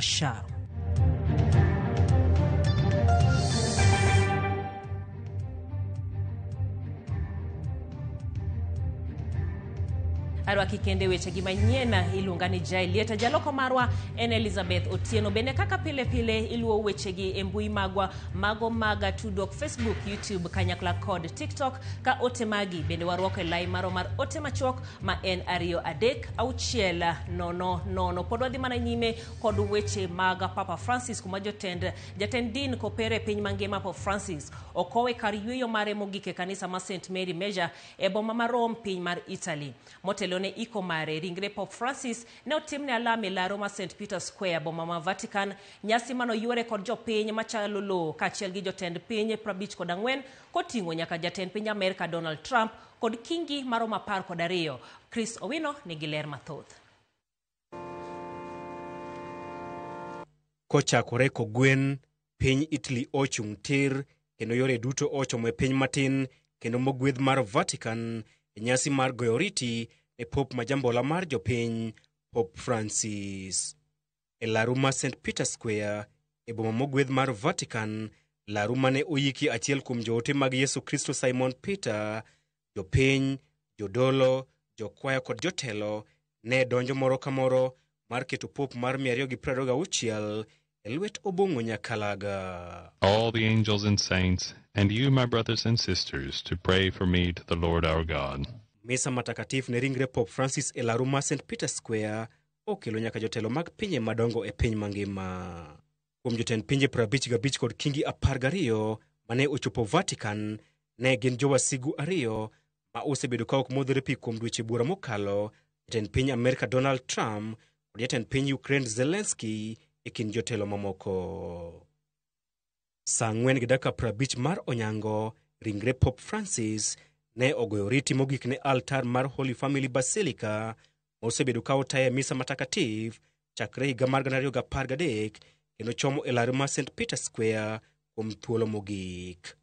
mar SHA. Arwaki kende weche gi manyien iluonga ni Jaelieta. Jaloko marwa en Elizabeth Otieno. Bende kaka pile pile iluwo wechegi e mbui magwa mago mag tudruok Facebook, YouTube kanyakla kod TikTok ka ote magi bende warwako e lai marwa mar ote machuok ma en 2 3 6 0 0. Pod wadhi mana nyime kod weche mag Papa Francis kuma jatend din kopere e piny mangima Pope Francis okowe kar yueyo mare mogik e kanisa ma St Mary Major e boma ma Rome piny mar Italy. Motelo ne iko mare, ringre Pope Francis ne otimne alam e laro ma St Peter's Square boma ma Vatican. Nyasi mano yuore kod jopiny machalo lowo kaachiel gi jotend piny 54 koting'o nyaka jatend piny Amerka Donald Trump kod kingi maromo 12. Chris Owino nigi ler mathoth. Kochakore kogwen, piny Italy ochung' tir kendo yore duto ochomo e piny matin kendo mogwedh mar Vatican e nyasi mar goyo oriti ne Pope majambola mar jopiny Pope Francis. E laru ma St Peter's Square e boma mogwedh mar Vatican, laru mane oyiki achiel kuom joote mag Yesu Kristo Simon Peter, jopiny, jodolo, jokwaya kod jotelo ne donjo moro ka moro mar keto Pope mar 226 e lwet Obong'o Nyakalaga. All the angels and saints, and you, my brothers and sisters, to pray for me to the Lord our God. Misa matakatifu ne ringre Pope Francis e laru mar St Peter's Square okelo nyaka jotelo mag pinje madongo e piny mangima. Kuom jotend pinje 55 kod kingi 12 mane ochopo Vatican, ne gin jowasigu 2 ma osebedo ka ok modhore pi kuom dweche buora mokalo, jatend piny Amerka Donald Trump kod jatend piny Ukraine Zelensky e kind jotelo mamoko. Saa 4:50 mar onyango, ringre Pope Francis ne ogoyo oriti mogik ne altar mar Holy Family Basilica mosebedo ka otaye misa matakatifu chakre higa mar 2013 kendo chomo e laru mar St Peter's Square kuom thuolo mogik.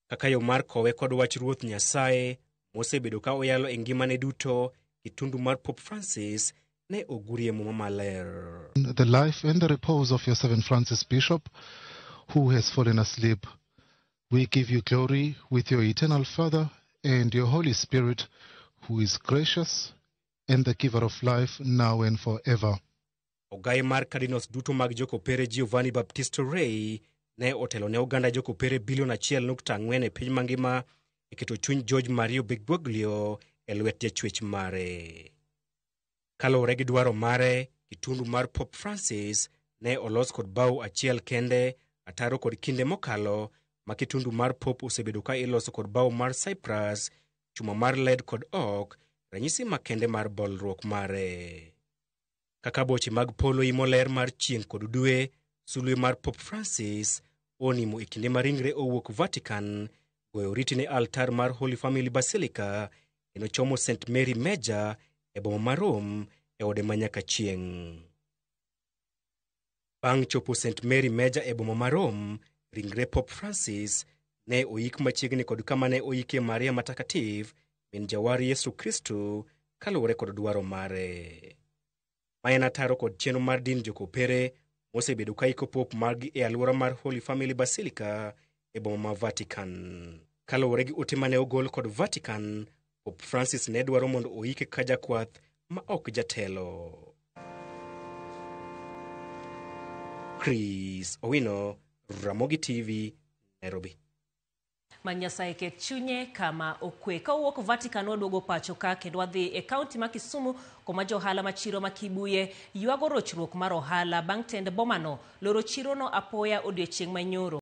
Kaka yo mar kowe kod wach Ruoth Nyasaye mosebedo ka oyalo e ngimane duto, kitundu mar Pope Francis ne ogurie muma maler. The life and the repose of your servant Francis Bishop, who has fallen asleep. We give you glory with your eternal Father and your Holy Spirit, who is gracious and the giver of life now and forever. Ogai mar Cardinals duto mag jokopere Giovanni Baptista Re ne otelo ne oganda jokopere bilion 1.4 e piny mangima e keto chuny George Mario Bergoglio e lwet jachwech mare. Kaluwore gi dwaro mare, kitundu mar Pope Francis ne olos kod bao achiel kende ataro kod kinde mokalo ma kitundu mar Pope osebedo ka iloso kod bao mar cypress, chuma mar lead kod oak, ranyisi makende mar bolruok mare. Kaka boche mag polo imo ler mar chieng' kod dwe, sulwe mar Pope Francis onimo e kinde ma ringre owuok Vatican, goyo oriti ne altar mar Holy Family Basilica kendo chomo St Mary Major e boma ma Rome e ode ma nyaka chieng'. Bang' chopo St Mary Major e boma ma Rome, ringre Pope Francis ne oyik machiegni kod kama ne oyikie Maria Matakatifu, min jawar Yesu Kristo, kaluwore kod dwaro mare. Ma en ataro kod chenro mar din jokopere mosebedo ka iko Pope margi e alwora mar Holy Family Basilica e boma ma Vatican. Kaluwore gi ote mane ogol kod Vatican, Pope Francis ne dwaro mondo oike ka jakwath ma ok jatelo. Chris Owino, Ramogi TV, Nairobi. Ma Nyasaye ket chunye kama okwe. Ka owuok Vatican waduogo pacho ka kendo wadhi e kaunti ma Kisumu kuma johala ma chiro ma Kibuye ywago rochruok mar ohala bang' tend bomano loro chirono apoya odiochieng' manyoro.